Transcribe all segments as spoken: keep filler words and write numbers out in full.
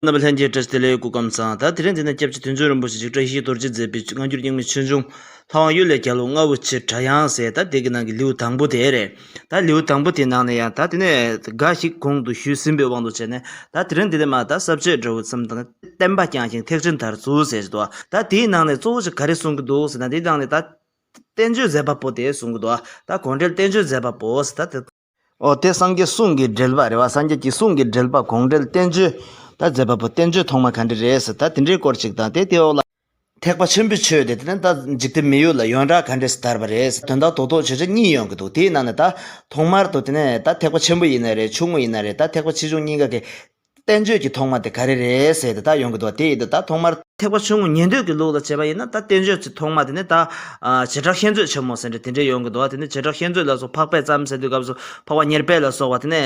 རྣམ་པ་ལྷན་རྒྱས་བཀྲ་ཤིས་བདེ་ལེགས། སྐུ་ཁམས་བཟང་། ད་དེ་རིང་འདི་ན་སྐྱབས་རྗེ་དོན་གཅོད་རིན་པོ་ཆེ་འཇིགས་བྲལ་ཡེ་ཤེས་རྡོ་རྗེས་མཛད་པའི་སྔ་འགྱུར་རྙིང་མའི་ཆོས་འབྱུང་ལྷ་དབང་གཡུལ་ལས་རྒྱལ་པོ་ལྔ་བོ་ཆེ་སྒྲ་དབྱངས་ཟེར། ད་དེ་གི་ནང་གི་ལེའུ་དང་པོ་དེ་རེད། ད་ལེའུ་དང་པོ་དེའི་ནང་ནས་ཡང་ད་དེ་ནས་འགའ་ཞིག་གོང་དུ་ཞུས་ཟིན་པའི་དབང་དུ་བྱས་ནས། ད་དེ་རིང་འདི་ནས་མར་ད་ས་བཅད་འདྲ་བོ་བརྩམས་དང་། བསྟན་པ་བསྐྱངས་ཤིང་ཐེག་ཆེན་དར་ཚུལ་ཟེར་གྱི་འདུག་ད་དེའི་ནང་ནས་གཙོ་བོ་ཞིག་ག་རེ་གསུང་གི་འདུག་ཟེར་ན། དེའི་ནང་ནས་ད་བསྟན་བཅོས་མཛད་པ་པོ་དེ་གསུང་གི་འདུག་ད་དགོངས་འགྲེལ་བསྟན་བཅོས་མཛད་པ་པོ་ཟེར། ད་དེ། ཨོ་དེ་སངས་རྒྱས་གསུང་གི་འགྲེལ་པ་རེད་བ། སངས་རྒྱས་ཀྱི་གསུང་གི་འགྲེལ་པ་དགོངས་འགྲེལ་བསྟན་བཅོས་ད་མཛད་པ་པོ། བསྟན་བཅོས་ཐོག་མ་ག་འདྲ་རེད་ཟེར། ད་དེ་འདྲའི་སྐོར་ཅིག་དང་། དེ་དེའི་འོག་ལ་ཐེག་པ་ཆེན་པོའི་ཆོས་དེ་དེ་ནི་ད་འཇིག་རྟེན་མི་ཡུལ་ལ་ཡོངས་གྲགས་ག་འདྲས་དར་བ་རེད་ཟེར། དོན་དག་རྡོག་རྡོག་ཆུང་ཆུང་གཉིས་ཡོང་གི་འདུག་དེའི་ནང་ནས་ད་ཐོག་མར་དུ་དེ་ནས་ད་ཐེག་པ་ཆེན་པོ་ཡིན་ན་རེད། ཆུང་ངུ་ཡིན་ན་རེད། ད་ཐེག་པ་ཆེ་ཆུང་གཉིས་ཀ་གི་བསྟན་བཅོས་ཀྱི་ཐོག་མ་དེ་ག་རེ་རེད་ཟེར་ཏེ་ད་ཡོང་གི་འདུག་དེ་ཡིན་དུས་ད་ཐོག་མར་ཐེག་པ་ཆུང་ངུ་ཉན་ཐོས་ཀྱི་ལུགས་ལ་བྱས་པ་ཡིན་ན། ད་བསྟན་བཅོས་ཀྱི་ཐོག་མ་དེ་ནི་ད་ཨ་བྱེ་བྲག་བཤད་མཛོད་ཆེན་མོ་ཟེར་འདྲ་དེ་འདྲ་ཡོང་གི་འདུག་དེ་ནི་བྱེ་བྲག་བཤད་མཛོད་ལ་སོགས། འཕགས་པས་བརྩམས་ཟེར་དུས་སྐབས་སུ་འཕགས་པ་ཉེར་སྦས་ལ་སོགས་པ་དེ་ནས་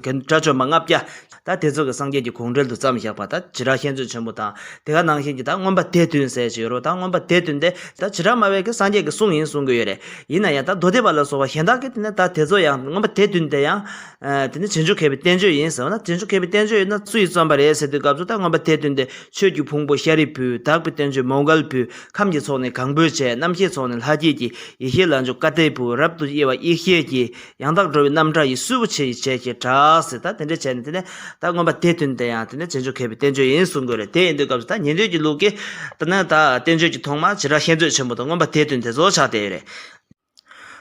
དགྲ་བཅོམ་པ་ལྔ་བརྒྱ། ད་དེ་ཚོ་གི་སངས་རྒྱས་ཀྱི་དགོངས་འགྲེལ་དུ་བརྩམས་བཞག་པ་ད་བྱེ་བྲག་བཤད་མཛོད་ཆེན་མོ་དང་། དེ་ག་ནང་བཞིན་གྱི་ད་མངོན་པ་སྡེ་བདུན་ཟེར་ཞིག་ཡོད་རེད། ད་མངོན་པ་སྡེ་བདུན་དེ་ད་བྱེ་བྲག་སྨྲ་བས་ཀྱི་སངས་རྒྱས་ཀྱི་གསུང་ཡིན་གསུང་གི་ཡོད་རེད། ཡིན་ན་ཡང་ད་མདོ་སྡེ་པ་ལ་སོགས་པ་གཞན་དག་གིས་དེ་ནས་ད་དེ་ཚོ་ཡང་མངོན་པ་སྡེ་བདུན་དེ་ཡང་ཨ་དེ་ནི་བྱང་ཆུབ་མཁས་པའི་བསྟན་བཅོས་ཡིན་ཟེར་བ་ན། བྱང་ཆུབ་མཁས་པའི་བསྟན་བཅོས་ཡིན་ན་སུ་ཡིས་རྩོམ་པ་རེད་ཟེར་དུས་སྐབས་སུ། ད་མངོན་པ་སྡེ་བདུན་དེ་ཆོས་ཀྱི་ཕུང་པོ་ཤཱ་རིའི་བུས། དག་པའི་བསྟན་བཅོས་མོའུ་འགལ་བུས། ཁམས་ཀྱི་ཚོགས་ནི་གང་པོས་བྱས། རྣམ་ཤེས་ཚོགས་ནི་ལྷ་སྐྱེས་ཀྱིས། ཡེ་ཤེས་ལྷ་མཆོག་ཀ་དྱེ་བུས། རབ་ཏུ་དབྱེ་བ་ཡེ་ཤེས་ཀྱིས། ཡང་དག་འགྲོ་བའི་རྣམ་གྲངས་ཡིས། སྲུལ་པོ་ཆེ་ཡིས་བྱས་ཞེས་གྲགས་ཟེར། ད་དེ་འདྲ་བྱས་ནས་དེ་ནས་ད་མངོན་པ་སྡེ་བདུན་དེ་ཡང་དེ་ནས་བྱང་ཆུབ་མཁས་པའི་བསྟན་བཅོས་ཡིན་གསུང་གི་རེད། དེ་ཡིན་དུས་སྐབས་སུ་ད་ཉན་ཐོས་ཀྱི་ལུགས་ཀྱི་ད་ནི་ད་བསྟན་བཅོས་ཀྱི་ཐོག་མ་བྱེ་བྲག་བཤད་མཛོད་ཆེན་པོ་དང་མངོན་པ་སྡེ་བདུན་དེ་ཚོ་ཆགས་བསྡད་ཡོད་རེད།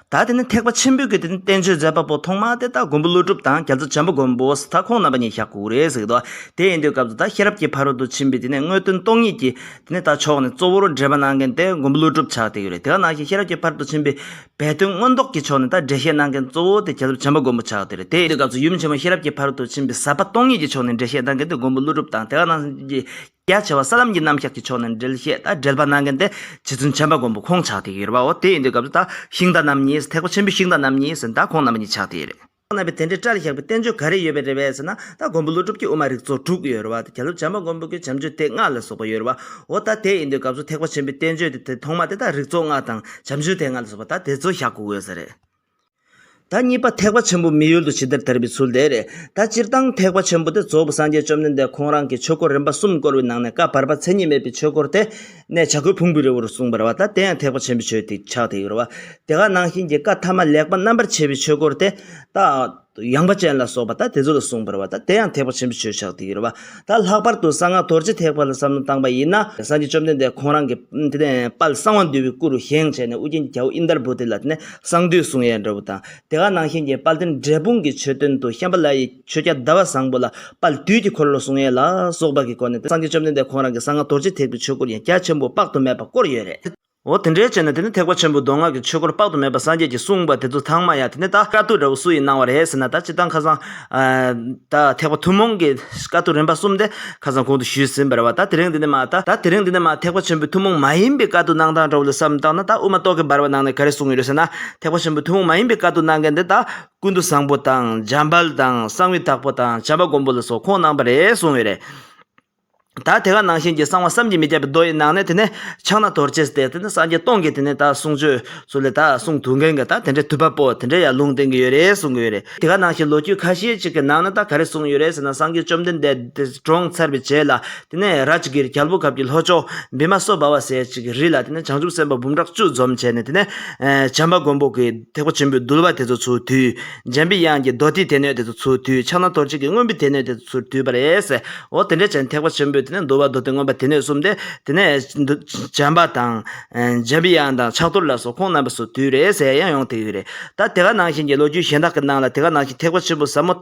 ད་དེ་ནི་ཐེག་པ་ཆེན་པོའི་གི་དེ་ནི་བསྟན་བཅོས་མཛད་པ་པོ་ཐོག་མ་དེ་ད་མགོན་པོ་ཀླུ་སྒྲུབ་དང་རྒྱལ་ཚབ་བྱམས་པ་མགོན་པོ་ད་ཁོང་རྣམ་པ་གཉིས་བཞག་དགོས་རེད་ཟེར་གི་འདུག་དེ་ཡིན་དུས་སྐབས་སུ་ད་ཤེས་རབ་ཀྱི་ཕ་རོལ་ཏུ་ཕྱིན་པའི་དེ་ནས་དངོས་སྟོན་སྟོང་ཉིད་ཀྱི་དེ་ནས་ད་ཕྱོགས་ནས་གཙོ་བོར་འགྲེལ་པ་གནང་མཁན་དེ་མགོན་པོ་ཀླུ་སྒྲུབ་ཆགས་བསྡད་ཡོད་རེད། དེ་ག་ནང་བཞིན་ཤེས་རབ་ཀྱི་ཕ་རོལ་ཏུ་ཕྱིན་པའི་སྦས་དོན་མངོན་རྟོགས་ཀྱི་ཕྱོགས་ནས་ད་འགྲེལ་བཤད་གནང་མཁན་གཙོ་བོ་དེ་རྒྱལ་ཚབ་བྱམས་པ་མགོན་པོ་ཆགས་བསྡད་རེད། དེ་ཡིན་དུས་སྐབས་སུ་ཡུམ་ཆེན་མོ་ཤེས་རབ་ཀྱི་ཕ་རོལ་ཏུ་ཕྱིན་པའི་ཟབ་པ་སྟོང་ཉིད་ཀྱི་ཕྱོགས་ནས་འགྲེལ་བཤད་གནང་མཁན་དེ་མགོན་པོ་ཀླུ་སྒྲུབ་དང་། དེ་ག་ནང་བཞིན་གྱི་རྒྱ་ཆེ་བ་ས་ལམ་གྱི་རྣམ་གཞག་གི་ཕྱོགས་ནས་འགྲེལ་བཤད་ད་འགྲེལ་པ་གནང་མཁན་དེ་རྗེ་བཙུན་བྱམས་པ་མགོན་པོ་ཁོང་ཆགས་བསྡད་ཀྱི་ཡོད་རེད་པ། འོ་དེ་ཡིན་དུས་སྐབས་སུ་ད་ཤིང་རྟ་རྣམ་གཉིས། ཐེག་པ་ཆེན་པོའི་ཤིང་རྟ་རྣམ་གཉིས་ཟེར་ད་ཁོང་རྣམ་པ་གཉིས་ཆགས་བསྡད་ཡོད་རེད། ཁོང་རྣམ་པས་དེ་འདྲའི་སྒྲ་ལ་བཞག་པའི་བསྟན་བཅོས་ག་རེ་ཡོད་པ་རེད་པས་ཟེར་ན། ད་མགོན་པོ་ཀླུ་སྒྲུབ་ཀྱིས་དབུ་མ་རིགས་ཚོགས་དྲུག་ཡོད་རེད་པ། རྒྱལ་ཚབ་བྱམས་པ་མགོན་པོ་གིས་བྱམས་ཆོས་སྡེ་ལྔ་ལ་སོགས་པ་ཡོད་རེད་པ། འོ་ད་དེ་ཡིན་དུས་སྐབས་སུ་ཐེག་པ་ཆེན་པོའི་བསྟན་བཅོས་དེ་དེ་ཐོག་མ་དེ་ད་རིགས་ཚོགས་ལྔ་དང་བྱམས་ཆོས་སྡེ་ལྔ་ལ་སོགས་པ་ད་དེ་ཚོ་བཞག་དགོས་ས་རེད། ད་གཉིས་པ་ཐེག་པ་ཆེན་པོ་མི་ཡུལ་དུ་ཇི་ལྟར་དར་བའི་ཚུལ་དེ་རེད། ད་སྤྱིར་བཏང་ཐེག་པ་ཆེན་པོ་དེ་རྫོགས་པའི་སངས་རྒྱས་བཅོམ་ལྡན་འདས་ཁོང་རང་གིས་ཆོས་འཁོར་རིམ་པ་གསུམ་བསྐོར་བའི་ནང་ནས་བཀའ་བར་པ་མཚན་ཉིད་མེད་པའི་ཆོས་འཁོར་དེ་ནས་བྱ་རྒོད་ཕུང་པོའི་རི་བོར་གསུངས་པ་རེད་པ། ད་དེ་ཡང་ཐེག་པ་ཆེན་པོའི་ཆོས་དེ་ཆགས་བསྡད་ཡོད་རེད་པ། དེ་ག་ནང་བཞིན་གྱི་བཀའ་ཐ་མ་ལེགས་པ་རྣམ་པར་ཕྱེ་བའི་ཆོས་འཁོར་དེ་ད་ཡངས་པ་ཅན་ལ་སོགས་པ་ད་དེ་ཚོ་ལ་གསུངས་པ་རེད་པ། ད་དེ་ཡང་ཐེག་པ་ཆེན་པོའི་ཆོས་ཆགས་བསྡད་ཡོད་རེད་པ། ད་ལྷག་པར་དུ་གསང་སྔགས་རྡོ་རྗེ་ཐེག་པ་ལ་བསམ་བློ་བཏང་པ་ཡིན་ན། སངས་རྒྱས་བཅོམ་ལྡན་འདས་ཁོང་རང་གི་དེ་ནས་དཔལ་གསང་བ་འདུས་པའི་སྐུ་རུ་བཞེངས་བྱས་ནས་ཨུ་རྒྱན་གྱི་རྒྱལ་པོ་ཨིནྡྲ་བྷུ་ཏི་ལ་དེ་ནས་གསང་འདུས་གསུང་ཡས་འདྲ་བོ་དང་། དེ་ག་ནང་བཞིན་གྱི་དཔལ་ལྡན་འབྲས་སྤུངས་ཀྱི་མཆོད་རྟེན་དུ་ཤམྦྷ་ལ་ཡའི་ཆོས་རྒྱལ་ཟླ་བ་བཟང་པོ་ལ་དཔལ་དུས་ཀྱི་འཁོར་ལོ་གསུང་ཡས་ལ་སོགས་པ་གི་སྒོ་ནས་སངས་རྒྱས་བཅོམ་ལྡན་འདས་ཁོང་རང་གི་གསང་སྔགས་རྡོ་རྗེ་ཐེག་པའི་ཆོས་སྐོར་ཡང་རྒྱ་ཆེན་པོ་དཔག་ཏུ་མེད་པ་བསྐོར་ཡོད་རེད། འོ་དེ་འདྲའི་བྱས་ནས་དེ་ནི་ཐེག་པ་ཆེན་པོའི་མདོ་སྔགས་ཀྱི་ཆོས་སྐོར་དཔག་ཏུ་མེད་པ་སངས་རྒྱས་ཀྱིས་གསུངས་པ་དེ་ཚོ་ཚང་མ་ཡང་དེ་ནི་ད་བཀའ་བསྡུ་འདྲ་བོ་སུ་ཡིས་གནང་བ་རེད་ཟེར་ན། ད་སྤྱིར་བཏང་ཁ་སང་ཨ་ད་ཐེག་པ་ཐུན་མོང་གི་བཀའ་བསྡུ་རིམ་པ་གསུམ་དེ་ཁ་སང་གོང་དུ་ཞུས་ཟིན་པ་རེད་པ། ད་དེ་རིང་འདི་ནས་མར་ད་ད་དེ་རིང་འདི་ནས་མར་ཐེག་པ་ཆེན་པོའི་ཐུན་མོང་མ་ཡིན་པའི་བཀའ་བསྡུ་གནང་སྟངས་འདྲ་བོ་ལ་བསམ་བཏང་ན། ད་དབུ་མ་རྟོག་གེ་འབར་བའི་ནང་ནས་ག་རེ་གསུངས་ཡོད་རེད་ཟེར་ན། ཐེག་པ་ཆེན་པོའི་ཐུན་མོང་མ་ཡིན་པའི་བཀའ་བསྡུ་གནང་མཁན་དེ་ད་ཀུན་ཏུ་བཟང་པོ་དང་། འཇམ་དཔལ་དང་། གསང་བའི་བདག་པོ་དང་། བྱམས་པ་མགོན་པོ་ལ་སོགས་ཁོང་གནང་བ་རེད་གསུངས་ཡོད་རེད། ད་དེ་ག་ནང་བཞིན་གྱི་གསང་བ་བསམ་གྱིས་མི་ཁྱབ་པའི་མདོ་ཡི་ནང་ནས་དེ་ནས་ཕྱག་ན་རྡོ་རྗེ་སྟེ། དེ་ནས་སངས་རྒྱས་སྟོང་གིས་དེ་ནས་ད་གསུང་ཆོས་ཚུལ་ལས་ད་གསུང་ཐུབ་མཁན་གྱི་ད་དེ་འདྲའི་དུས་བབ་པོ་དེ་འདྲའི་ཡར་ལུང་བསྟན་གྱི་ཡོད་རེད་གསུང་གི་ཡོད་རེད། དེ་ག་ནང་བཞིན་ལོ་རྒྱུས་ཁ་ཤས་ཅིག་གི་ནང་ན་ད་ག་རེ་གསུངས་ཡོད་རེད་ཟེར་ན། སངས་རྒྱས་བཅོམ་ལྡན་འདས་དེ་གྲོངས་ཚར་བའི་རྗེས་ལ་དེ་ནས་རཱ་ཇ་གིར་རྒྱལ་པོ་ཁབ་ཀྱི་ལྷོ་ཕྱོགས་བི་མ་སོ་བྷ་བ་ཟེར་ཅིག་གི་རི་ལ་དེ་ནས་བྱང་ཆུབ་སེམས་དཔའ་འབུམ་ཕྲག་བཅུ་འཛོམས་བྱས་ནས། དེ་ནས་ཨ་བྱམས་པ་མགོན་པོ་གི་ཐེག་པ་ཆེན་པོའི་འདུལ་བ་དེ་ཚོ་ཚུར་བསྡུས། འཇམ་པའི་དབྱངས་ཀྱི་མདོ་སྡེའི་སྡེ་སྣོད་དེ་ཚོ་ཚུར་བསྡུས། ཕྱག་ན་རྡོ་རྗེ་གི་མངོན་པའི་སྡེ་སྣོད་དེ་ཚོ་ཚུར་བསྡུས་པ་རེད་ཟེར། འོ་དེ་འདྲ་བྱས་ནས་ཐེག་པ་ཆེན་པོའི་དེ་ནས་འདུལ་བ་མདོ་སྡེ་མངོན་པ་སྡེ་སྣོད་གསུམ་དེ། དེ་ནས་འཇམ་པ་དང་། ཨ་འཇམ་པའི་དབྱངས་དང་ཕྱག་རྡོར་ལ་སོགས་ཁོང་རྣམ་པ་ཚོ་བསྡུས་རེད་ཟེར་ཡང་ཡོང་བསྡད་ཡོད་རེད། ད་དེ་ག་ནང་བཞིན་གྱི་ལོ་རྒྱུས་གཞན་དག་གི་ནང་ལ་དེ་ག་ནང་བཞིན་ཐེག་པ་ཆེན་པོ་ཟབ་མོ་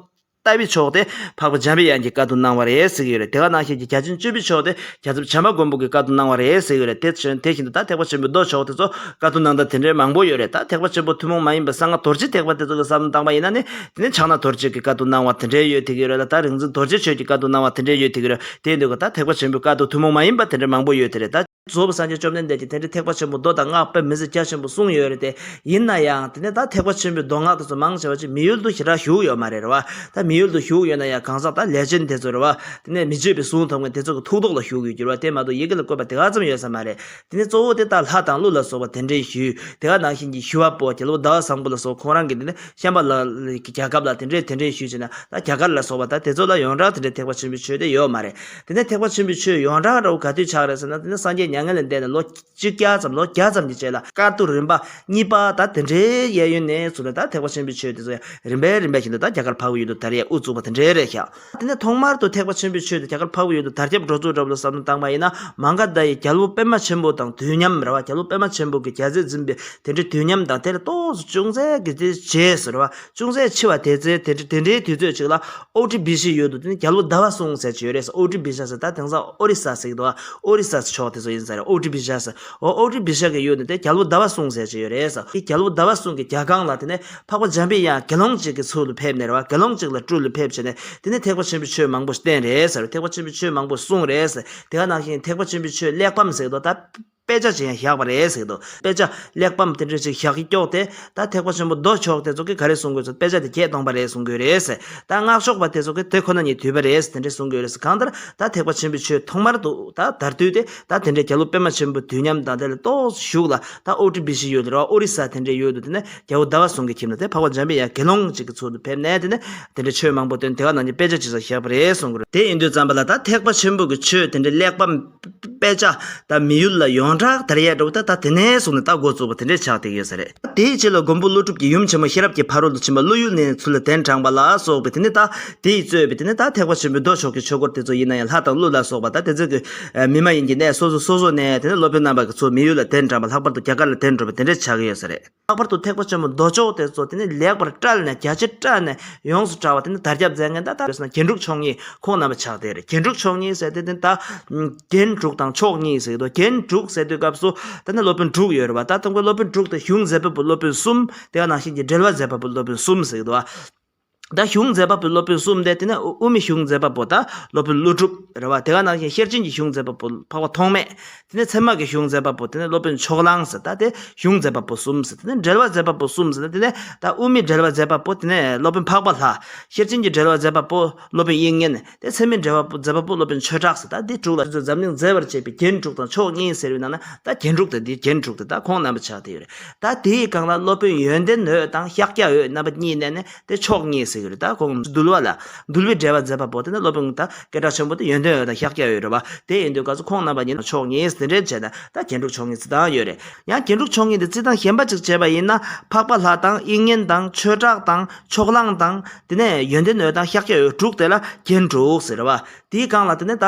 ལྟ་བའི་ཕྱོགས་དེ་འཕགས་པ་འཇམ་པའི་དབྱངས་ཀྱིས་བཀའ་བསྡུ་གནང་བ་རེད་ཟེར་གྱི་ཡོད་རེད། དེ་ག་ནང་བཞིན་གྱི་རྒྱ་ཆེན་སྤྱོད་པའི་ཕྱོགས་དེ་རྒྱལ་ཚབ་བྱམས་པ་མགོན་པོ་གིས་བཀའ་བསྡུ་གནང་བ་རེད་ཟེར་གྱི་ཡོད་རེད། དེ་བཞིན་དེ་བཞིན་དུ་ད་ཐེག་པ་ཆེན་པོའི་མདོ་ཕྱོགས་དེ་ཚོ་བཀའ་བསྡུ་གནང་སྟངས་དེ་འདྲའི་མང་པོ་ཡོད་རེད། ད་ཐེག་པ་ཆེན་པོ་ཐུན་མོང་མ་ཡིན་པའི་གསང་སྔགས་རྡོ་རྗེ་ཐེག་པ་དེ་ཚོ་གི་བསམ་བློ་བཏང་པ་ཡིན་ན་ནི། དེ་ནས་ཕྱག་ན་རྡོ་རྗེ་གི་བཀའ་བསྡུ་གནང་བ་དེ་འདྲའི་ཡོད་བསྡད་ཀྱི་ཡོད་རེད་ལ། ད་རིག་འཛིན་རྡོ་རྗེ་ཆོས་ཀྱི་བཀའ་བསྡུ་གནང་བ་དེ་འདྲའི་ཡོད་བསྡད་ཀྱི་ཡོད་རེད། དེ་ཡིན་དུས་ཀ་ད་ཐེག་པ་ཆེན་པོའི་བཀའ་བསྡུ་ཐུན་མོང་མ་ཡིན་པ་དེ་འདྲ་མང་པོ་ཡོད་དེ་རེད། ད། རྫོགས་པའི་སངས་རྒྱས་བཅོམ་ལྡན་འདས་ཀྱིས་དེ་འདྲའི་ཐེག་པ་ཆེན་པོའི་མདོ་དང་སྔགས་དཔེ་མི་སྲིད་རྒྱ་ཆེན་པོ་གསུངས་ཡོད་རེད་དེ། ཡིན་ན་ཡང་དེ་ནས་ད་ཐེག་པ་ཆེན་པོའི་མདོ་སྔགས་དེ་ཚོ་མང་ཆེ་བ་ཅིག་མི་ཡུལ་དུ་ཞེ་དྲག་བཞུགས་ཡོད་མ་རེད། རེད་བ། ད་མི་ཡུལ་དུ་བཞུགས་ཡོད་ན་ཡང་གང་ཟག་ད་ལས་ཅན་དེ་ཚོ་རེད་བ། དེ་ནས་མི་བརྗེད་པའི་གཟུངས་ཐོབ་མཁན་དེ་ཚོ་གི་ཐུགས་ཐོག་ལ་བཞུགས་ཡོད་ཀྱི་རེད་བ། དེ་མ་གཏོགས་ཡི་གེ་ལ་བཀོད་པ་དེ་ག་ཙམ་ཡོད་ས་མ་རེད། དེ་ནས་གཙོ་བོ་དེ་ད་ལྷ་དང་ཀླུ་ལ་སོགས་པ་དེ་འདྲའི་ཞུས། དེ་ག་ནང་བཞིན་གྱི་ཞུ་བ་པོ་རྒྱལ་པོ་ཟླ་བ་བཟང་པོ་ལ་སོགས་ཁོང་རང་གི་དེ་ནས་ཤམ་བྷ་ལ་གི་རྒྱལ་ཁབ་ལ་དེ་འདྲའི་དེ་འདྲའི་ཞུས་བྱས་ན། ད་རྒྱ་གར་ལ་སོགས་པ་ད་དེ་ཚོ་ལ་ཡོངས་གྲགས་དེ་འདྲའི་ཐེག་པ་ཆེན་པོའི་ཆོས་དེ་ཡོད་མ་རེད། དེ་ནས་ཐེག་པ་ཆེན་པོའི་ཆོས་ཡོངས་གྲགས་འདྲ་བོ་ག་དུས་ཆགས་རེད་ཟེར་ན། དེ་ནས་སངས་རྒྱས་མྱ་ངན་ལས་འདས་ནས་ལོ་བཅོ་བརྒྱད་ཙམ། ལོ་བརྒྱ་ཙམ་གྱི་རྗེས་ལ། བཀའ་བསྡུ་རིམ་པ་གཉིས་པ་ད་དེ་འདྲའི་གཡས་གཡོན་ནས་ཚུར་ལ་ད་ཐེག་པ་ཆེན་པོའི་ཆོས་དེ་ཚོ་ཡང་རིམ་པས་རིམ་པས་བཞིན་དུ་ད་རྒྱ་གར་འཕགས་པའི་ཡུལ་དུ་དར་ཡས་དབུ་བཙུགས་པ་དེ་འདྲའི་རེད་ཤག་དེ་ནས་ཐོག་མར་དུ་ཐེག་པ་ཆེན་པོའི་ཆོས་དེ་རྒྱ་གར་འཕགས་པའི་ཡུལ་དུ་དར་ཁྱབ་འགྲོ་ཚུལ་འདྲ་བོ་ལ་བསམ་བློ་བཏང་པ་ཡིན་ན། མ་ག་དྷ་ཡི་རྒྱལ་པོ་པདྨ་ཆེན་པོ་དང་དུས་མཉམ་རེད་བ། རྒྱལ་པོ་པདྨ་ཆེན་པོ་གི་རྒྱལ་སྲིད་འཛིན་པའི་དེ་འདྲའི་དུས་མཉམ་དང་། དེ་ལས་ཏོག་ཙམ་ཅུང་ཟད་ཀྱི་དེ་རྗེས་སུ་རེད་བ། ཅུང་ཟད་འཕྱི་བ་དེ་ཚེ་དེ་འདྲའི་དུས་ཚོད་ཅིག་ལ་ཨོ་ཏི་བི་ཤི་ཡུལ་དུ་དེ་ནི་རྒྱལ་པོ་ཟླ་བ་སྲུང་ཟེར་གྱི་ཡོད་རེད། ཨོ་ཏི་བི་ཤ་ཟེར་ད་དེང་སང་ཨོ་རི་ས་ཟེར་གྱི་འདུག་ཨོ་རི་ས་ཕྱོགས་དེ་ཚོ་ཡིན་ས་རེད། ཨོ་ཏི་བི་ཤ་ཟེར། ཨོ་ཨོ་ཏི་བི་ཤ་གི་ཡུལ་དུ་དེ་རྒྱལ་པོ་ཟླ་བ་སྲུང་ཟེར་གྱི་ཡོད་རེད། དེ་རྒྱལ་པོ་ཟླ་བ་སྲུང་གི་རྒྱལ་ཁང་ལ་དེ་ནས་འཕགས་པ་འཇམ་པའི་དབྱངས་དགེ་སློང་གཅིག་གི་ཚུལ་དུ་ཕེབས་ནས་རེད་བ། དགེ་སློང་གཅིག་ལ་སྤྲུལ་ལ་ཕེབས་བྱས་ནས་དེ་ནས་ཐེག་པ་ཆེན་པོའི་ཆོས་མང་པོ་བསྟན་རེད་ཟེར། ཐེག་པ་ཆེན་པོའི་ཆོས་མང་པོ་གསུངས་རེད་ཟེར། དེ་ག་ནང་བཞིན་ཐེག་པ་ཆེན་པོའི་ཆོས་གླེགས་བམ་ཟེར་གྱི་འདུག་ད་དཔེ་ཆ་ཅིག་ཡང་བཞག་པ་རེད་ཟེར་གྱི་འདུག་དཔེ་ཆ་གླེགས་བམ་དེ་འདྲ་ཅིག་བཞག་གི་ཀྱོག་དེ་ད་ཐེག་པ་ཆེན་པོའི་མདོ་ཕྱོགས་དེ་ཚོ་གིས་ག་རེ་གསུང་གི་ཡོད་ཟེར། དཔེ་ཆ་དེ་བརྒྱད་སྟོང་པ་རེད་གསུང་གི་ཡོད་རེད་ཟེར། ད་སྔགས་ཕྱོགས་པ་དེ་ཚོ་གིས་དེ་ཁོ་ན་ཉིད་བསྡུས་པ་རེད་ཟེར། དེ་འདྲ་གསུང་གི་ཡོད་རེད་ཟེར། གང་ལྟར་ད་ཐེག་པ་ཆེན་པོའི་ཆོས་ཐོག་མར་དུ་ད་དར་དུས་དེ་ད་དེ་འདྲའི་རྒྱལ་པོ་པདྨ་ཆེན་པོའི་དུས་མཉམ་དང་། དེ་ལས་ཏོག་ཙམ་གཞུག་ལ་ད་ཨོ་ཏི་བི་ཤི་ཡུལ་དུ་རེད་བ། ཨོ་རི་ས་དེ་འདྲའི་ཡུལ་དུ་དེ་ནས་རྒྱལ་པོ་ཟླ་བ་སྲུང་གི་ཁྱིམ་ལ་དེ་འཕགས་པ་འཇམ་པའི་དབྱངས་དགེ་སློང་གཅིག་གི་ཚུལ་དུ་ཕེབས་ནས་དེ་ནས་དེ་འདྲའི་ཆོས་མང་པོ་བསྟན། དེ་ག་ནང་བཞིན་དཔེ་ཆ་ཅིག་ཡང་བཞག་པ་རེད་གསུང་གི་རེད། དེ་ཡིན་དུས་ཙམ་པ་ལ་ད་ཐེག་པ་ཆེན་པོ་གི་ཆོས་དེ་འདྲའི་གླེགས་བམ་དཔེ་ཆ་ད་མི་ཡུལ་ལ་ཡོངས་གྲགས་དར་ཡས་འདྲ་བོ་ད་ད་དེ་ནས་བཟུང་ནས་ད་འགོ་བཙུགས་པ་དེ་འདྲས་ཆགས་བསྡད་ཡོད་ས་རེད། དེའི་རྗེས་ལ་མགོན་པོ་ཀླུ་སྒྲུབ་ཀྱིས་ཡུམ་ཆེན་མོ་ཤེས་རབ་ཀྱི་ཕ་རོལ་ཏུ་ཕྱིན་པ་ཀླུ་ཡུལ་ནས་ཚུར་ལ་གདན་དྲངས་པ་ལ་སོགས་པའི་དེ་ནི་ད་དེས་གཙོས་པའི་དེ་ནི་ད་ཐེག་པ་ཆེན་པོའི་མདོ་ཕྱོགས་ཀྱི་ཆོས་སྐོར་དེ་ཚོ་ཡིན་ན་ཡང་། ལྷ་དང་ཀླུ་ལ་སོགས་པ་ད་དེ་ཚོ་གི་མི་མ་ཡིན་གྱི་གནས་སོ་སོ་སོ་སོ་ནས་དེ་ནི་སློབ་དཔོན་རྣམ་པ་གི་ཚུར་མི་ཡུལ་ལ་གདན་དྲངས་པ། ལྷག་པར་དུ་རྒྱ་གར་ལ་གདན་དྲངས་པ་དེ་འདྲས་ཆགས་ཀྱི་ཡོད་ས་རེད། ལྷག་པར་དུ་ཐེག་པ་ཆེན་པོའི་མདོ་ཕྱོགས་དེ་ཚོ་དེ་ནི་ལེགས་པར་བཀྲལ་ནས་རྒྱ་ཆེར་བཀྲལ་ནས་ཡོངས་སུ་གྲགས་པ་དེ་ནི་དར་ཁྱབ་མཛད་མཁན་ད་ད་ཡོད་ན་རྒྱན་དྲུག་མཆོག་གཉིས་ཁོང་རྣམ་པ་ཆགས་བསྡད་རེད། རྒྱན་དྲུག་མཆོག་གཉིས་ཟེར་དེ་དེ་ད་རྒྱན་དྲུག་དང་མཆོག་གཉིས་ཟེར་གྱི་འདུག་རྒྱན་དྲུག་ཟེར་དུས་སྐབས་སུ་ད་ནི་སློབ་དཔོན་དྲུག་ཡོད་རེད་བ། ད་དང་པོའི་སློབ་དཔོན་དྲུག་དེ་གཞུང་མཛད་པ་པོ་སློབ་དཔོན་གསུམ། དེ་ག་ནང་བཞིན་གྱི་འགྲེལ་བ་མཛད་པ་པོ་སློབ་དཔོན་གསུམ་ཟེར་གྱི་འདུག་བ། ད་གཞུང་མཛད་པ་པོ་སློབ་དཔོན་གསུམ་དེ་དེ་ནས་དབུ་མའི་གཞུང་མཛད་པ་པོ་ད་སློབ་དཔོན་ཀླུ་སྒྲུབ་རེད་བ། དེ་ག་ནང་བཞིན་ཤེར་ཕྱིན་གྱི་གཞུང་མཛད་པ་པོ་འཕགས་པ་ཐོགས་མེད། དེ་ནས་ཚད་མ་གི་གཞུང་མཛད་པ་པོ་དེ་ནས་སློབ་དཔོན་ཕྱོགས་གླང་ཟེར། ད་དེ་གཞུང་མཛད་པ་པོ་གསུམ་ཟེར། དེ་ནས་འགྲེལ་བ་མཛད་པ་པོ་གསུམ་ཟེར། དེ་ནས་ད་དབུ་མའི་འགྲེལ་བ་མཛད་པ་པོ་དེ་ནས་སློབ་དཔོན་འཕགས་པ་ལྷ། ཤེར་ཕྱིན་གྱི་འགྲེལ་བ་མཛད་པ་པོ་སློབ་དཔོན་དབྱིག་གཉེན། དེ་ཚད་མའི་འགྲེལ་བ་པོ་མཛད་པ་པོ་སློབ་དཔོན་ཆོས་གྲགས་ཟེར། ད་འདི་དྲུག་ལ་འཛམ་གླིང་མཛེས་པར་བྱེད་པའི་རྒྱན་དྲུག་དང་མཆོག་གཉིས་ཟེར་བའི་ནང་ན་ད་རྒྱན་དྲུག་དེ་འདི་རྒྱན་དྲུག་དེ་ད་ཁོང་རྣམ་པ་ཆགས་བསྡད་ཡོད་རེད། ད་དེའི་སྒང་ལ་སློབ་དཔོན་ཡོན་ཏན་འོད་དང་ཤཱཀྱ་འོད་རྣམ་པ་གཉིས་བསྣན་ནས་དེ་མཆོག་གཉིས་ཟེར་གྱི་རེད། ད་ཁོང་འདུལ་བ་ལ་འདུལ་བའི་འགྲེལ་བ་མཛད་པ་པོ་དེ་ནི་སློབ་དཔོན་ད་སྐད་གྲགས་ཆེན་པོ་དེ་ཡོན་ཏན་འོད་དང་ཤཱཀྱ་འོད་རེད་བ། དེ་ཡིན་དུས་སྐབས་སུ་ཁོང་རྣམ་པ་གཉིས་ལ་མཆོག་གཉིས་དེ་འདྲའི་བྱས་ན་ད་རྒྱན་དྲུག་མཆོག་གཉིས་རྩི་སྟངས་ཡོད་རེད། ཡང་རྒྱན་དྲུག་མཆོག་གཉིས་དེ་རྩི་སྟངས་གཞན་པ་ཅིག་བྱས་པ་ཡིན་ན། འཕགས་པ་ལྷ་དང་དབྱིག་གཉེན་དང་ཆོས་གྲགས་དང་ཕྱོགས་གླང་དང་དེ་ནས་ཡོན་ཏན་འོད་དང་ཤཱཀྱ་འོད་དྲུག་དེ་ལ་རྒྱན་དྲུག་ཟེར་བ། དེའི་སྒང་ལ་དེ་ནས་ད་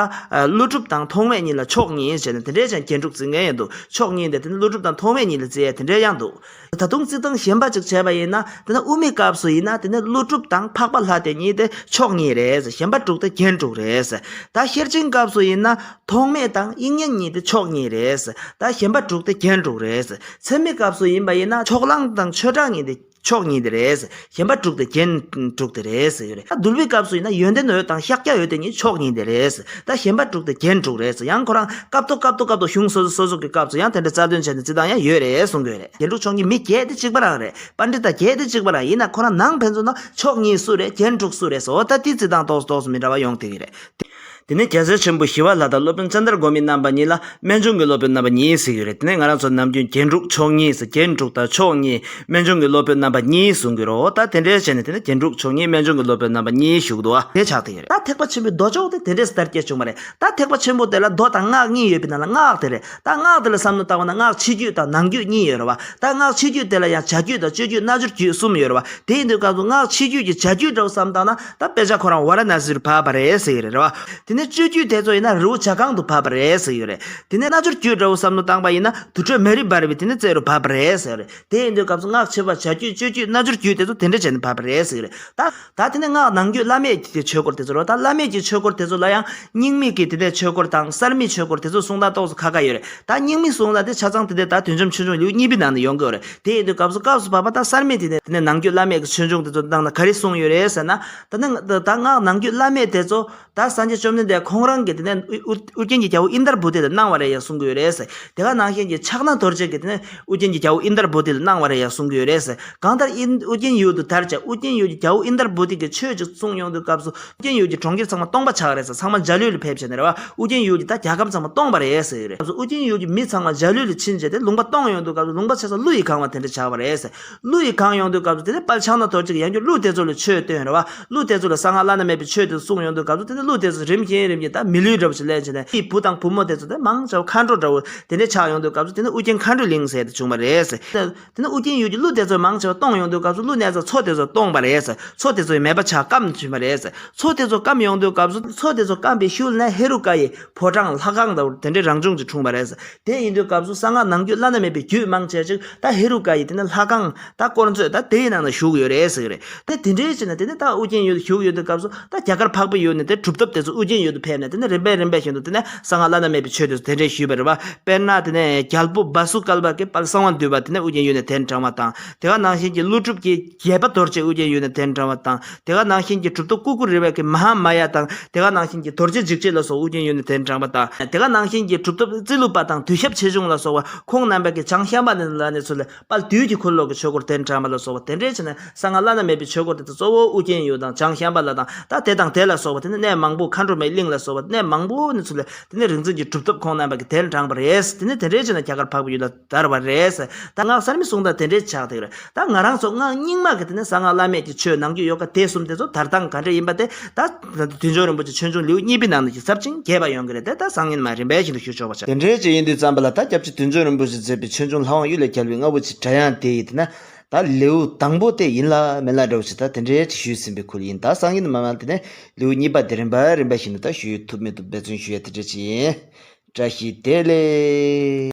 ཀླུ་སྒྲུབ་དང་ཐོགས་མེད་གཉིས་ལ་མཆོག་གཉིས་བྱས་ནས་དེ་འདྲའི་ཅན་རྒྱན་དྲུག་རྩི་མཁན་ཡང་འདུག་མཆོག་གཉིས་དེ་དེ་ནས་ཀླུ་སྒྲུབ་དང་ཐོགས་མེད་གཉིས་ལ་རྩི་ཡས་དེ་འདྲའི་ཡང་འདུག་ད་དུང་རྩི་སྟངས་གཞན་པ་ཅིག་བྱས་པ་ཡིན་ན། དེ་ནས་དབུ་མའི་སྐབས་སུ་ཡིན་ན་དེ་ནས་ཀླུ་སྒྲུབ་དང་འཕགས་པ་ལྷ་དེ་གཉིས་དེ་མཆོག་གཉིས་རེད། གཞན་པ་དྲུག་དེ་རྒྱན་དྲུག་རེད། ད་ཤེར་ཕྱིན་སྐབས་སུ་ཡིན་ན་ཐོགས་མེད་དང་དབྱིག་གཉེན་གཉིས་དེ་མཆོག་གཉིས་རེད། ད་གཞན་པ་དྲུག་དེ་རྒྱན་དྲུག་རེད། ཚད་མའི་སྐབས་སུ་ཡིན་པ་ཡིན་ན་ཕྱོགས་གླང་དང་ཆོས་གྲགས་གཉིས་དེ་མཆོག་གཉིས་དེ་རེད། གཞན་པ་དྲུག་དེ་རྒྱན་དྲུག་དེ་རེད་ཟེར་གྱི་རེད། ད་འདུལ་བའི་སྐབས་སུ་ཡིན་ན་ཡོན་ཏན་འོད་དང་ཤཱཀྱ་འོད་དེ་གཉིས་མཆོག་གཉིས་དེ་རེད། ད་གཞན་པ་དྲུག་དེ་རྒྱན་དྲུག་རེད། ཡང་ཁོ་རང་སྐབས་ཐོག་སྐབས་ཐོག་སྐབས་ཐོག་གཞུང་སོ་སོ་སོ་སོ་གི་སྐབས་སུ་ཡང་དེ་འདྲ་རྩ་དོན་བྱས་ནས་རྩི་སྟངས་ཡང་ཡོད་རེད་གསུང་གི་ཡོད་རེད། རྒྱན་དྲུག་མཆོག་གཉིས་མི་བརྒྱད་དེ་གཅིག་པ་རང་རེད། པཎྜི་ཏ་བརྒྱད་དེ་གཅིག་པ་རང་ཡིན་ན་ཁོ་རང་ནང་ཕན་ཚུན་ན་མཆོག་གཉིས་སུ་རེད། རྒྱན་དྲུག་སུ་རེད་ཟེར། འོ་ད་དེ་རྩི་སྟངས་ཏོག་ཙམ་ཏོག་ཙམ་མི་འདྲ་བ་ཡོང་བསྡད་ཀྱི་རེད། དེ་ནས་རྒྱལ་སྲས་ཆེན་པོ་ཞི་བ་ལྷ་དང་སློབ་དཔོན་ཙནྡྲ་གོ་མི་རྣམ་པ་གཉིས་ལ་རྨད་བྱུང་གི་སློབ་དཔོན་རྣམ་པ་གཉིས་ཟེར་གྱི་རེད། དེ་ནས་ང་རང་ཚོ་ནམ་རྒྱུན་རྒྱན་དྲུག་མཆོག་གཉིས་ཟེར། རྒྱན་དྲུག་དང་མཆོག་གཉིས་རྨད་བྱུང་གི་སློབ་དཔོན་རྣམ་པ་གཉིས་གསུང་གི་རེད། ད་དེ་འདྲའི་བྱས་ནས་དེ་ནས་རྒྱན་དྲུག་མཆོག་གཉིས་རྨད་བྱུང་གི་སློབ་དཔོན་རྣམ་པ་གཉིས་ཞུགས་འདུག་བ། དེ་ཆགས་བསྡད་ཀྱི་རེད། ད་ཐེག་པ་ཆེན་པོའི་མདོ་ཕྱོགས་དེ་དེ་འདྲས་སུ་དར་རྒྱས་བྱུང་བ་རེད། ད་ཐེག་པ་ཆེན་པོ་དེ་ལ་མདོ་དང་སྔགས་གཉིས་ཡོད་པའི་ནང་ལ་སྔགས་དེ་རེད། ད་སྔགས་དེ་ལ་བསམ་བློ་བཏང་བ་ན་སྔགས་ཕྱི་རྒྱུད་དང་ནང་རྒྱུད་གཉིས་ཡོད་རེད་བ། ད་སྔགས་ཕྱི་རྒྱུད་དེ་ལ་ཡང་བྱ་རྒྱུད་དང་སྤྱོད་རྒྱུད་རྣལ་འབྱོར་རྒྱུད་གསུམ་ཡོད་རེད་བ། དེ་ཡིན་དུས་སྐབས་སུ་སྔགས་ཕྱི་རྒྱུད་ཀྱི་བྱ་རྒྱུད་འདྲ་བོ་བསམ་བཏང་ན། ད་དཔེ་ཆ་ཁོ་རང་ཝཱ་ར་ཎ་སི་རུ་བབས་པ་རེད་ཟེར་གྱི་རེད་རེད་བ། དེ་ནས་སྤྱོད་རྒྱུད་དེ་ཚོ་ཡིན་ན་རི་བོ་བྱ་རྐང་དུ་བབས་པ་རེད་ཟེར་གྱི་རེད། དེ་ནས་རྣལ་འབྱོར་རྒྱུད་འདྲ་བོ་བསམ་བློ་བཏང་པ་ཡིན་ན་དུར་ཁྲོད་མེ་རི་འབར་བའི་དེ་ནས་རྩེ་རུ་བབས་པ་རེད་ཟེར་གྱི་རེད། དེ་ཡིན་དུས་སྐབས་སུ་སྔགས་ཕྱི་པ་བྱ་རྒྱུད་སྤྱོད་རྒྱུད་རྣལ་འབྱོར་རྒྱུད་དེ་ཚོ་དེ་འདྲ་བྱས་ནས་བབས་པ་རེད་ཟེར་གྱི་རེད། ད་ད་དེ་ནས་སྔགས་ནང་རྒྱུད་བླ་མེད་ཀྱི་ཆོས་སྐོར་དེ་ཚོ་རེད་བ། ད་བླ་མེད་ཀྱི་ཆོས་སྐོར་དེ་ཚོ་ལ་ཡང་རྙིང་མའི་གི་དེ་ནས་ཆོས་སྐོར་དང་གསར་མའི་ཆོས་སྐོར་དེ་ཚོ་གསུང་སྟངས་ཏོག་ཙམ་ཁ་ཁ་ཡོད་རེད། ད་རྙིང་མའི་གསུང་སྟངས་དེ་ཆ་ཚང་དེ་འདྲ་ད་བདུད་འཇོམས་ཆོས་འབྱུང་ལེའུ་གཉིས་པའི་ནང་ནས་ཡོང་གི་ཡོད་རེད། དེ་ཡིན་དུས་སྐབས་སུ་སྐབས་སུ་བབས་པ་ད་གསར་མའི་དེ་ནས་དེ་ནས་ནང་རྒྱུད་བླ་མེད་ཀྱི་ཆོས་འབྱུང་དེ་ཚོ་ནང་ན་ག་རེ་གསུངས་ཡོད་རེད་ཟེར་ན། ད་ནི་ད་སྔགས་ནང་རྒྱུད་བླ་མེད་དེ་ཚོ་ད་སངས་རྒྱས་བཅོམ་ལྡན་ དེ་ཁོང་རང་གིས་དེ་ནས་ཨུ་ཨུ་ཨུ་རྒྱན་གྱི་རྒྱལ་པོ་ཨིནྡྲ་བྷུ་ཏི་ལ་གནང་བ་རེད་ཡ་གསུང་གི་ཡོད་རེད་ཟེར། དེ་ག་ནང་བཞིན་གྱི་ཕྱག་ན་རྡོ་རྗེ་གིས་དེ་ནས་ཨུ་རྒྱན་གྱི་རྒྱལ་པོ་ཨིནྡྲ་བྷུ་ཏི་ལ་གནང་བ་རེད་ཡ་གསུང་གི་ཡོད་རེད་ཟེར། གང་ལྟར་ཨིན་ཨུ་རྒྱན་ཡུལ་དུ་དར་བྱས། ཨུ་རྒྱན་ཡུལ་གྱི་རྒྱལ་པོ་ཨིནྡྲ་བྷུ་ཏི་གིས་ཆོས་ཅིག་གསུང་ཡོང་དུས་སྐབས་སུ་ཨུ་རྒྱན་ཡུལ་གྱི་གྲོང་ཁྱེར་ཚང་མ་སྟོངས་པ་ཆགས་རེད་ཟེར། ཚང་མ་འཇའ་ལུས་ལ་ཕེབས་བྱས་ནས་རེད་བ། ཨུ་རྒྱན་ཡུལ་གྱི་ད་རྒྱལ་ཁམས་ཚང་མ་སྟོངས་པ་རེད་ཟེར་ཡོད་རེད། སྐབས་སུ་ཨུ་རྒྱན་ཡུལ་གྱི་མི་ཚང་མ་འཇའ་ལུས་ལ་ཕྱིན་བྱས་ཏེ་ལུང་པ་སྟོངས་ཡོང་དུས་སྐབས་སུ་ལུང་པ་ཆེ་ས་ཀླུ་ཡིས་གང་བ་དེ་འདྲ་ཆགས་པ་རེད་ཟེར། ཀླུ་ཡིས་གང་ཡོང་དུས་སྐབས་སུ་དེ་ནས་དཔལ་ཕྱག་ན་རྡོ་རྗེ་གིས་ཡང་བསྐྱར་ཀླུ་དེ་ཚོ་ལ་ཆོས་སྟོན་རེད་བ། ཀླུ་དེ་ཚོ་ལ་གསང་སྔགས་བླ་ན་མེད་པའི་ཆོས་དེ་གསུངས་ཡོང་དུས་སྐབས་སུ་དེ་ནས་ཀླུ་དེ་ཚོ་རིམ་བཞིན་རིམ་བཞིན་ད་མི་ལུས་འདྲ་བོ་ཞིག་ལེན་བྱས་ནས་ཀླུའི་བུ་དང་བུ་མོ་དེ་ཚོ་དེ་མང་ཆེ་བ་མཁའ་འགྲོ་འདྲ་བོ་དེ་འདྲ་ཆགས་ཡོང་དུས་སྐབས་སུ་དེ་ནས་ཨུ་རྒྱན་མཁའ་འགྲོའི་གླིང་ཟེར་དེ་བྱུང་བ་རེད་ཟེར། དེ་ནས་ཨུ་རྒྱན་ཡུལ་གྱི་ཀླུ་དེ་ཚོ་མང་ཆེ་བ་སྟོངས་ཡོང་དུས་སྐབས་སུ་ཀླུ་གནས་ཚང་མཚོ་དེ་ཚོ་སྟོངས་པ་རེད་ཟེར། མཚོ་དེ་ཚོ་ཡི་མེད་པ་ཆགས་སྐམ་བྱུང་བ་རེད་ཟེར། མཚོ་དེ་ཚོ་སྐམ་ཡོང་དུས་སྐབས་སུ་མཚོ་དེ་ཚོ་སྐམ་པའི་ཤུལ་ནས་ཧེ་རུ་ཀ་ཡི་ཕོ་བྲང་ལྷ་ཁང་འདྲ་བོ་དེ་འདྲའི་རང་བྱུང་ཅིག་འཁྲུངས་པ་རེད་ཟེར། དེ་ཡིན་དུས་སྐབས་སུ་གསང་སྔགས་ནང་རྒྱུད་བླ་ན་མེད་པའི་རྒྱུད་མང་ཆེ་ཅིག་ད་ཧེ་རུ་ཀ་ཡི་དེ་ནས་ལྷ་ཁང་ད་དཀོར་མཛོད་ད་དེའི་ནང་ན་བཞུགས་ཡོད་རེད་ཟེར་གི་རེད། དེ་དེ་འདྲའི་བྱས་ནས་དེ་ནས་ད་ཨུ་རྒྱན་ཡུལ་དུ་བཞུགས་ཡོད་དུས་སྐབས་སུ་ད་རྒྱ་གར་འཕགས་པའི་ཡུལ་ནས་དེ་གྲུབ་ཐོབ་དེ་ཚོ་ཨུ་རྒྱན་ཡུལ་དུ་ཕེབས་ནས་དེ་ནས་རིམ་པས་རིམ་པས་བཞིན་དུ་དེ་ནས་གསང་སྔགས་བླ་ན་མེད་པའི་ཆོས་དེ་ཚོ་དེ་འདྲས་ཞུས་པ་རེད་བ། དཔེར་ན་དེ་ནས་རྒྱལ་པོ་བ་སུ་ཀལ་པ་གིས་དཔལ་གསང་བ་འདུས་པ་དེ་ནས་ཨུ་རྒྱན་ཡུལ་ནས་གདན་དྲངས་པ་དང་། དེ་ག་ནང་བཞིན་གྱི་ཀླུ་སྒྲུབ་ཀྱི་རྒྱལ་པོ་རྡོ་རྗེ་ཨུ་རྒྱན་ཡུལ་ནས་གདན་དྲངས་པ་དང་། དེ་ག་ནང་བཞིན་གྱི་གྲུབ་ཐོབ་ཀུ་ཀུ་རི་པ་གིས་མ་ཧཱ་མ་ཡ་དང་། དེ་ག་ནང་བཞིན་གྱི་རྡོ་རྗེ་འཇིགས་བྱེད་ལ་སོགས་ཨུ་རྒྱན་ཡུལ་ནས་གདན་དྲངས་པ་དང་། དེ་ག་ནང་བཞིན་གྱི་གྲུབ་ཐོབ་ཙི་ལུ་པ་དང་དུས་ཞབས་ཆེ་ཆུང་ལ་སོགས་པ་ཁོང་རྣམ་པ་གིས་བྱང་ཤམ་བྷ་ལ་ནས་ཚུར་ལ་དཔལ་བདུད་ཀྱི་འཁོར་ལོ་གི་ཆོས་སྐོར་གདན་དྲངས་པ་ལ་སོགས་པ་དེ་འདྲའི་བྱས་ནས་གསང་སྔགས་བླ་ན་མེད་པའི་ཆོས་སྐོར་དེ་ཚོ་གཙོ་བོ་ཨུ་རྒྱན་ཡུལ་དང་བྱང་ཤམ་བྷ་ལ་དང་ད་དེ་དང་དེ་ལ་སོགས་པ་དེ་ནས་གནས་མང་པོ་མཁའ་འགྲོ་མའི་གླིང་ལ་སོགས་པ་གནས་མང་པོ་ནས་ཚུར་ལ་དེ་ནས་རིག་འཛིན་གྱི་གྲུབ་ཐོབ་ཁོང་རྣམ་པ་གིས་གདན་དྲངས་པ་རེད། དེ་ནས་དེ་འདྲའི་བྱས་ནས་རྒྱ་གར་འཕགས་པའི་ཡུལ་ལ་དར་བ་རེད། ད་སྔགས་གསར་མའི་གསུང་སྟངས་དེ་འདྲའི་ཆགས་བསྡད་ཀྱི་རེད། ད་ང་རང་ཚོ་སྔགས་རྙིང་མ་གི་དེ་ནས་གསང་སྔགས་བླ་མེད་ཀྱི་ཆོས་ནང་རྒྱུད་ཡོ་ག་དེ་གསུམ་དེ་ཚོ་དར་སྟངས་ག་འདྲ་ཡིན་པ་དེ་ད་ད་དུས་འཇོམས་རིན་པོ་ཆེ་ཆོས་འབྱུང་ལེའུ་གཉིས་པའི་ནང་ནས་ཀྱི་ཚབས་ཆེན་རྒྱས་པ་ཡོང་གི་རེད་དེ། ད་སང་ཉིན་མ་རིམ་པས་བཞིན་དུ་ཞུ་ཆོག་པ་བྱ། དེ་འདྲའི་ཅིག་ཡིན་དུས་ཙམ་པ་ལ་ད་སྐྱབས་རྗེ་དུས་འཇོམས་རིན་པོ་ཆེས་མཛད་པའི་ཆོས་འབྱུང་ལྷ་དབང་གཡུལ་ལས་རྒྱལ་བའི་རྔ་བོ་ཆེའི་སྒྲ་དབྱངས་དེ་ཡི་དེ་ན་ད་ལེའུ་དང་པོ་དེ་ཡིན་ལ་མིན་ལ་འདྲ་བོ་ཞིག་ད་དེ་འདྲའི་ཅིག་ཞུས་ཟིན་པའི་ཁུལ་ཡིན། ད་སང་ཉིན་མ་མ་དེ་ནས་ལེའུ་གཉིས་པ་དེ་རིམ་པ་རིམ་པ་བཞིན་དུ་ད་ཞུ་ཐུབ་མི་ཐུབ་འབད་བརྩོན་ཞུ་ཡ་དེ་འདྲ་ཅིག་ཡིན། བཀྲ་ཤིས་བདེ་ལེགས།